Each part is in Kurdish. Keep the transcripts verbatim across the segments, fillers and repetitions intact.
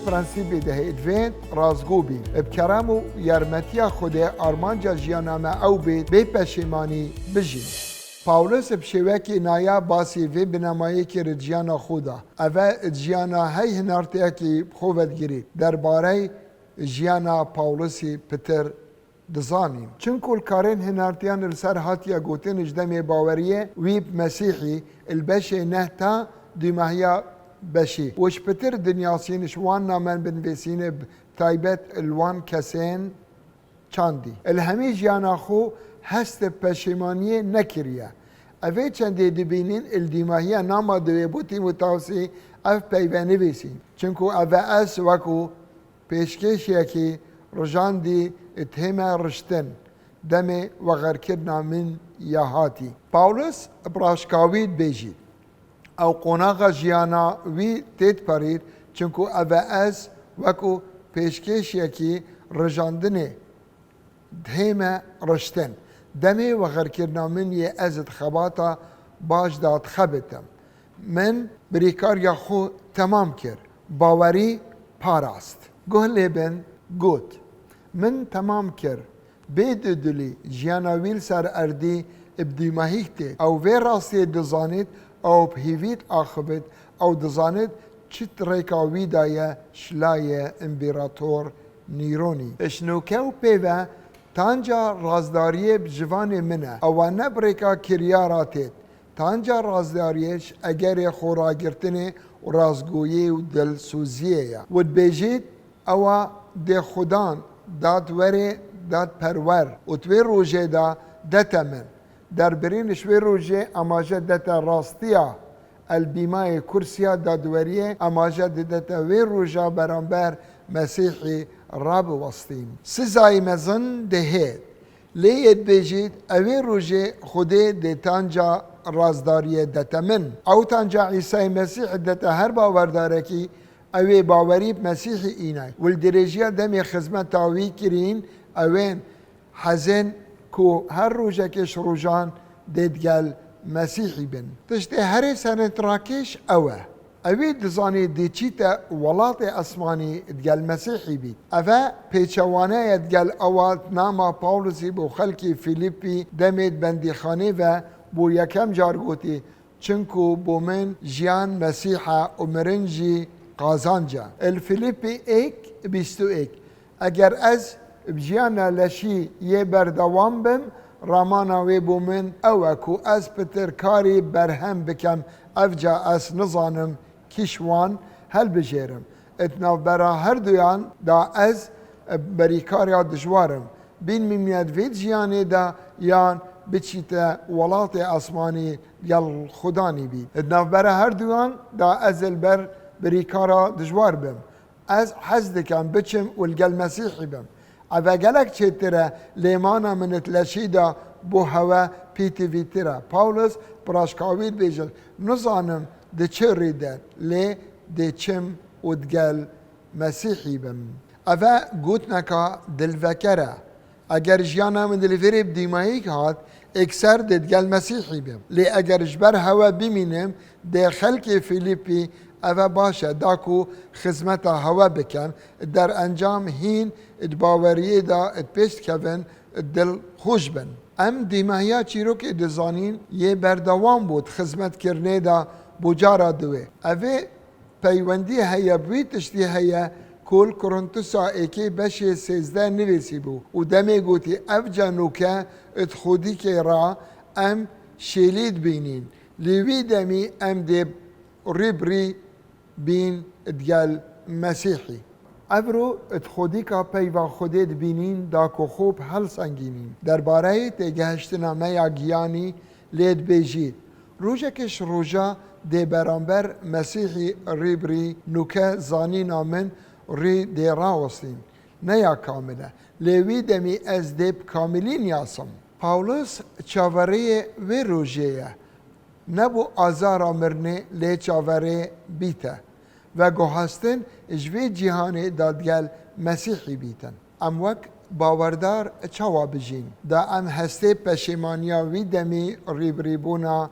Prensîbê dehê divê rastgo bîn. Bi kerem û yarmetiya Xwedê armanca jiyana me ew bê bê peşêmanî bijîn. Pawlus bi şêwekê naya basî vê binemayekê re jiyana xwe da. Ev e jiyana hey hinartiyekî bi xwe vedigirî. Derbarey jiyana Pawlusî pitir dizanîn. Çinku li karên hinartiyan li ser hatiye gotin ji demê baweriyê wî bi Mesîhî li beşê neh ta dûmahiya beşî û ji pitir dinyasîn ji wan namen binivîsîne bi taybet li wan kesên çandî. Li hemî jiyana xwe hest bi peşêmaniyê nekiriye. Evê çendê dibînin li dîmahiya nama diwê bo Tîmotawsî ev peyve nivîsîn. Çinku ev e ez wekû pêşkêşiyekî rijandî dihême riştin, demê wexerkirina min ya hatî. Pawlus bi raşkawî dibêjî, ew qonaxa jiyana wî tê diperîr, çinku ev e ez wekû pêşkêşiyekî rijandinê dihême riştin. Demê wexerkirina min yê ez di xebata baş de dixebitim. Min birîkariya xwe temam kir. Bawerî parast. Guh lê bin, got, min temam kir. Bê dudilî jiyana wî li ser erdî bi dîmahîk tê. Ew vê rastiyê dizanît, ew bi hêvî diaxivit, ew dizanit çi rêka wî daye ji layê împerator Nîronî. Ji nûke û pê ve tanca razdariyê bi civanê min e. Ewa ne bi rêka kiryara têt. Tanca razdariyê ji egerê xweragirtinê û rastgoyî û dilsoziyê ye. Û dibêjît, ewa dê xudan, dadwerê, dadperwer û di wê rojê de dete min. Derbirîn ji wê rojê amaje dete rastiya el bîmayê kursiya dadweriyê, amaje didete wê roja beramber Mesîhî rabiwestîn. Sizayî mezin dê hê. Lê yê dibêjît, ewê rojê Xwedê dê tanca razdariyê dete min. Ew tanca Îsayê Mesîh dete her bawerdarekî, ewê bawerî bi Mesîhî înay. Û li dirêjiya demê xizmeta wî kirîn, ewên hezên ku her rojekê ji rojan dê digel Mesîhî bin. Tiştê herê serîntirakêş ew e. Ewî dizanî dê çîte welatê esmanî digel Mesîhî bît. Ev e pêçewaneye digel ewa nama Pawlusî bo xelkê Fîlîpî demê di bendîxanê ve bo yekem car gotî, çinku bo min jiyan Mesîh e û mirin jî qazanc e. Li Fîlîpî êk bîst û êk. Eger ez bi jiyana leşî yê berdewam bim, ramana wê bo min ew e ku ez pitir karî berhem bikem, evca ez nizanim kî ji wan helbijêrim. Di navbera herduyan de ez bi berîkariya dijwar im. Bîn mîmiyet vê jiyanê de yan biçîte welatê esmanî gel Xudanî bî. Di navbera herduyan de ez li ber birîkara dijwar bim. Ez hez dikim biçim û li gel Mesîhî bim. Ev e gelek çêtir e, lê mana min di leşî de bo hewe pîtivîtir e. Pawlus bi raşkawî dibêje, nizanim di çi rî de, lê dê çim û digel Mesîhî bim. Ev e gotineka dilveker e. Eger jiyana min di li vêrê bi dîmayîk hat, êkser dê digel Mesîhî bim. Lê eger ji ber hewe bimînim, dê xelkê Fîlîpî ev e baş e, da ku xizmeta hewe bikim, derencam hîn di baweriyê de di pêş dikevin, dilxweş bin. Em dîmehiya çîrokê dizanîn, yê berdewam bû di xizmetkirinê de bo cara diwê. Evê peywendî heye, bi wî tiştî heye ku li Korintusa êkê beşê sêzdeh nivîsîbû û demê gotî, ev ca nûke di xwedîkê re em şêlî dibînîn. Lê wî demî em dê rî bi rî bîn digel Mesîhî. Evro di xwedîka peyva Xwedê dibînîn da ku xwe bi helsengînîn. Derbareyê têgehiştina me ya giyanî lê dibêjî, rojekê ji roja dê beramber Mesîhî rî bi rî nûke zanîna min rî dê rawestîn. Ne ya kamil e. Lê wî demî ez dê bi kamilî niyasim. Pawlus çaverêyê wê rojê ye. Ne bo azara mirinê lê çaverê bîte. Veguhastin ji vê cîhanê da digel Mesîhî bîtin. Em wek bawerdar çawa bijîn? Da em hestê peşêmaniya wî demî rîbirîbûna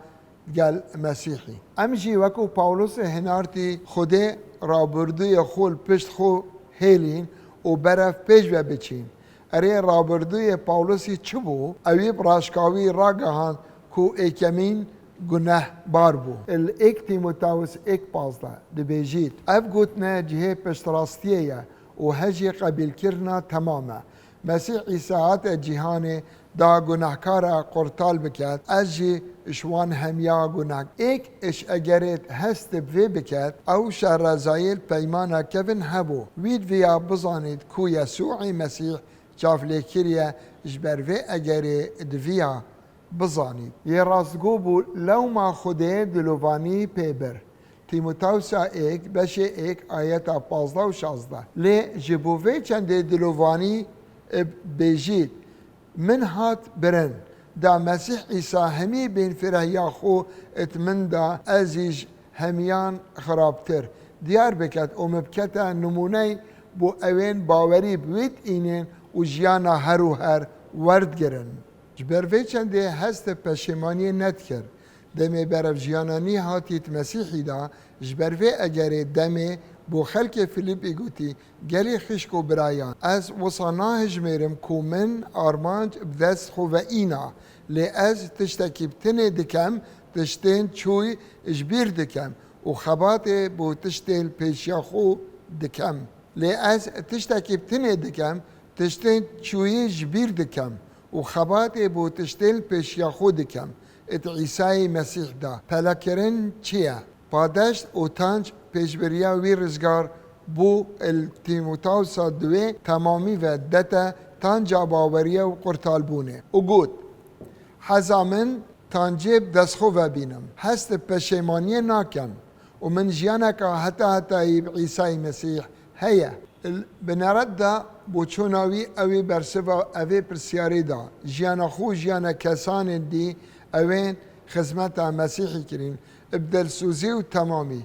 gel Mesîhî. Em jî wekû Pawlosê hinartî Xwedê rabirdûyê xwe li pişt xwe hêlîn û berev pêş ve biçîn. Erê, rabirdûyê Pawlosî çi bû? Ewî bi raşkawî ragihand ku êkemîn gunehbar bû. Li êk Tîmotewis êk pazdeh dibêjît, ev gotine cihê piştrastiyê ye û hejî qebîlkirina temam e. Mesîh Îsa hate cîhanê da gunehkara qurtal biket, ez jî ji wan hemiya guneh. Êk ji egerê hest bi vê biket, ew şerrezayî li peymana kevin hebû. Wî diviya bizanît ku Yesûî Mesîh çavlêkiriye, ji ber vê egerê diviya bizanît. Yê rastgo bû lewma Xwedê dilovanî pê bir. Tîmotewsa êk, beşê êk, ayeta pazdeh û şazdeh. Lê ji bo vê çendê dilovanî, e, bêjît, min hat birin, da Mesîh Îsa hemî bênfirehiya xwe it min da, ez jî ji hemiyan xirabtir diyar biket û min bikete nimûney bo ewên bawerî bi wî dînên û jiyana her û her werdigirin. Ji ber vê çendê hest bi peşêmaniyê nedikir. Demê berev jiyana nî hatît Mesîhî da, ji ber vê egerê demê bo xelkê Filîpî gotî, gelî xişk û birayan, ez wisa nahijmêrim ku min armanc bi dest xwe ve îna, lê ez tiştekî bi tinê dikem, tiştên çûyî ji bîr dikem û xebatê bo tiştê li pêşiya xwe dikem. Lê ez tiştekî bi tinê dikem, tiştên çûyî ji bîr dikem û xebatê bo tiştên li pêşiya xwe dikem. It Îsayê Mesîh da. Pelekirin çi ye? Padeşt û tanc pêşbiriya wî rizgar bû, li Tîmotawsa duwê temamî ve dete tanca baweriye û qurtalbûnê û got, Heza min tancê bi dest xwe ve bînim. Hest bi peşêmaniyê nakem û min jiyaneka heta hetayî bi Îsayê Mesîh heye. L-, bi neret de bo çûna wî ewî bersiva evê pirsyarê da, jiyana xwe û jiyana kesanên dî ewên xizmeta Mesîhî kirîn, bi dilsozî û temamî.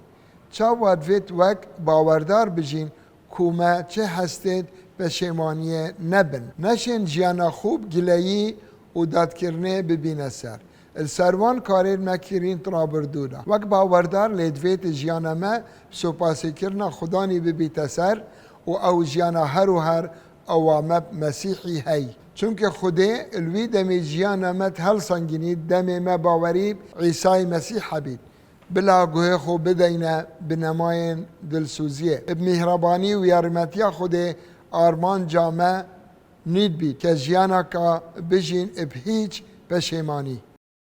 Çawa divêt wek bawerdar bijîn ku me çi hestên peşêmaniyê nebin. Neşên jiyana xwe bi gileyî û dadkirinê bibîne ser. Li ser wan karên me kirîn rabirdû de. Wek bawerdar lê divêt jiyana me bi sopasîkirina Xudanî bibîte ser û ew jiyana her û her ewa me bi Mesîhî hey. Çimkî Xwedê li wî demê jiyana me dihelsengînît, demê me bawerî bi Îsayê Mesîh hebît. Bila guhê xwe bideyne bi nemayên dilsoziyê. Bi mîhrebanî û yarîmetiya Xwedê armanca me nî dibît ke jiyaneka bijîn bi hîç peşêmanî.